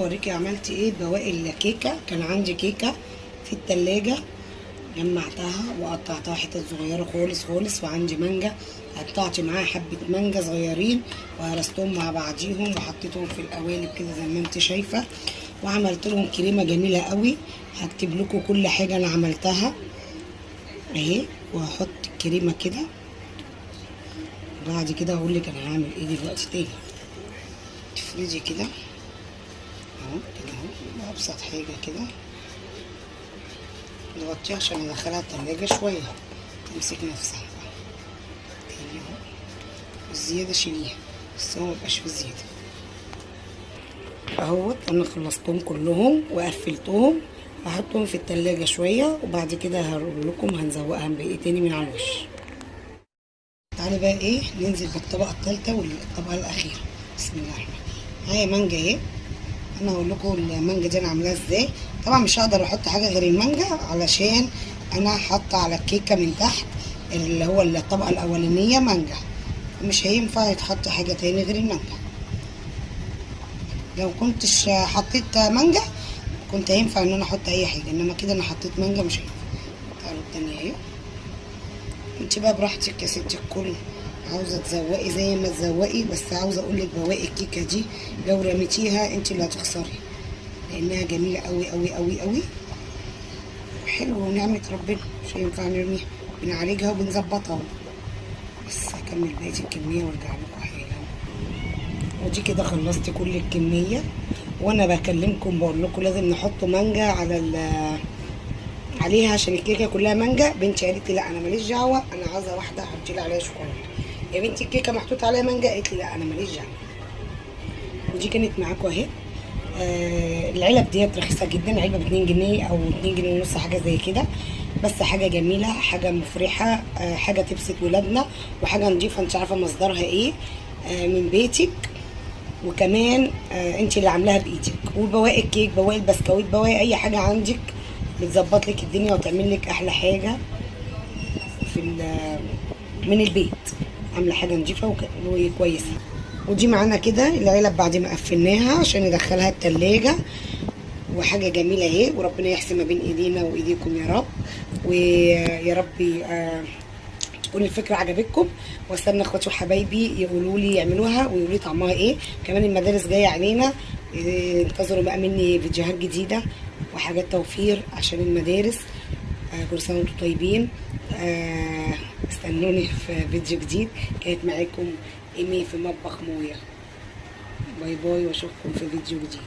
اوريكي عملت ايه بواقي الكيكه. كان عندي كيكة في التلاجة، جمعتها وقطعتها حتت صغيرة خالص خالص، وعندي مانجا قطعت معاها حبه مانجا صغيرين وهرستهم مع بعضيهم وحطيتهم في القوالب كده زي ما انت شايفه، وعملت لهم كريمة جميلة قوي. هكتب لكم كل حاجة انا عملتها اهي، وهحط الكريمة كده بعد كده هقول لك انا هعمل ايه دلوقتي تاني. تفردي كده اهو كده اهو، ابسط حاجة كده نغطيها عشان ندخلها التلاجة شوية تمسك نفسها تاني اهو. الزيادة شيليها بس هو ميبقاش في زيادة اهوت. انا خلصتهم كلهم وقفلتهم، هحطهم في التلاجة شوية وبعد كده هقول لكم هنزوقها بايه تاني من على الوش. تعالي بقى ايه ننزل بالطبقة التالتة والطبقة الأخيرة. بسم الله الرحمن الرحيم. معايا مانجا اهي، انا هقول لكم المانجا دي انا عاملاها ازاي. طبعا مش هقدر احط حاجة غير المانجا علشان انا حاطه على الكيكه من تحت اللي هو الطبقة الاولانية مانجا، مش هينفع يتحط حاجة تاني غير المانجا. لو كنتش حطيت مانجا كنت هينفع ان انا احط اي حاجة، انما كده انا حطيت مانجا مش هينفع. تعالوا التانية اهي. انت بقى براحتك يا ستي الكل، عاوزه تزوقي زي ما تزوقي، بس عاوزه اقول لك بواقي الكيكه دي لو رميتيها انت اللي هتخسري، لانها جميلة قوي قوي قوي قوي وحلوه ونعمه ربنا، مش هينفع نرميها، بنعالجها وبنظبطها. بس هكمل بقية الكمية وارجع لكم حالا. ودي كده خلصت كل الكمية، وانا بكلمكم بقول لكم لازم نحط مانجا على عليها عشان الكيكه كلها مانجا. بنتي قالت لي لا انا ماليش دعوه، انا عاوزه واحدة حطي لي عليها شوكولاتة. يا بنتي الكيكه محطوط عليها مانجا، قالت لي لا انا ماليش دعوه. ودي كانت معاكم اهي. العلب ديت رخيصة جدا، علبة ب 2 جنيه او 2 جنيه ونص حاجة زي كده، بس حاجة جميلة، حاجة مفرحة، حاجة تبسط ولادنا، وحاجه نظيفة انت عارفه مصدرها ايه، من بيتك، وكمان انت اللي عاملاها بايدك. وبواقي الكيك، بواقي البسكويت، بواقي اي حاجة عندك بتظبط لك الدنيا وتعمل لك احلى حاجة في من البيت، عامله حاجة نظيفة وكويسة. ودي معانا كده العلب بعد ما قفلناها عشان ندخلها التلاجة، وحاجه جميلة اهي. وربنا يحسن ما بين ايدينا وايديكم يا رب، ويا رب تكون الفكرة عجبتكم. واستنى اخواتي وحبايبي يقولوا لي يعملوها ويقولوا لي طعمها ايه. كمان المدارس جاية علينا، انتظروا بقى مني فيديوهات جديدة وحاجات توفير عشان المدارس. كل سنة وانتم طيبين. استنوني في فيديو جديد. كانت معاكم ايمي في مطبخ مويه. bye bye، واشوفكم في فيديو جديد.